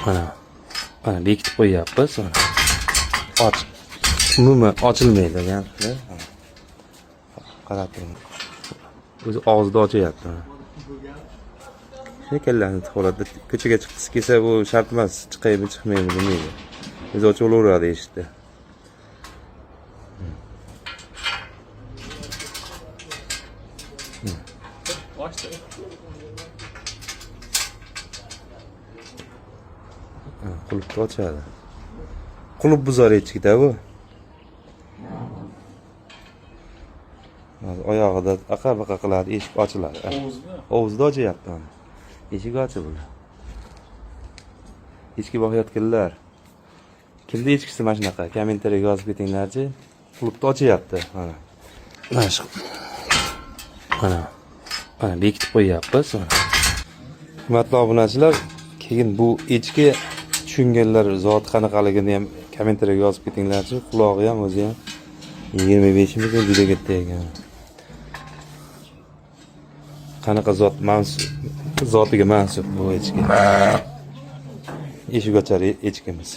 Mana. Mana bekitib qo'yyapmiz. Mana. Och. Umuman ochilmaydi. Mana. Qarab turing. O'zi og'zida ochyapti. Mana. Shekillanib holatda ko'chaga chiqqisi kelsa, bu shart emas, chiqaymi, chiqmaymi bilmaydi. O'zi ochib olaveradi eshikni. Ochdi. Qulfni ochadi. Qulf buzar echkida bu. Hozir oyog'ida aqa-baqa qiladi, eshik ochiladi. Og'zida. Ovuzda ochyapti mana. Eshik ochildi. Echki boqayotganlar. Kimni echkisi mana shunaqa? Kommentariyaga yozib ketinglarchi. Qulfni ochyapti mana. Mana shu. Mana. Mana bekitib qo'yyapmiz mana. Hurmatli obunachilar, keyin bu echki tushunganlar zoti qanaqaligini ham kommentariyaga yozib ketinglarchi. Qulog'i ham o'zi ham 25 ming juda katta ekan. Qanaqa zot mansub zotiga mansub bu echki. Eshik ochar echkimiz.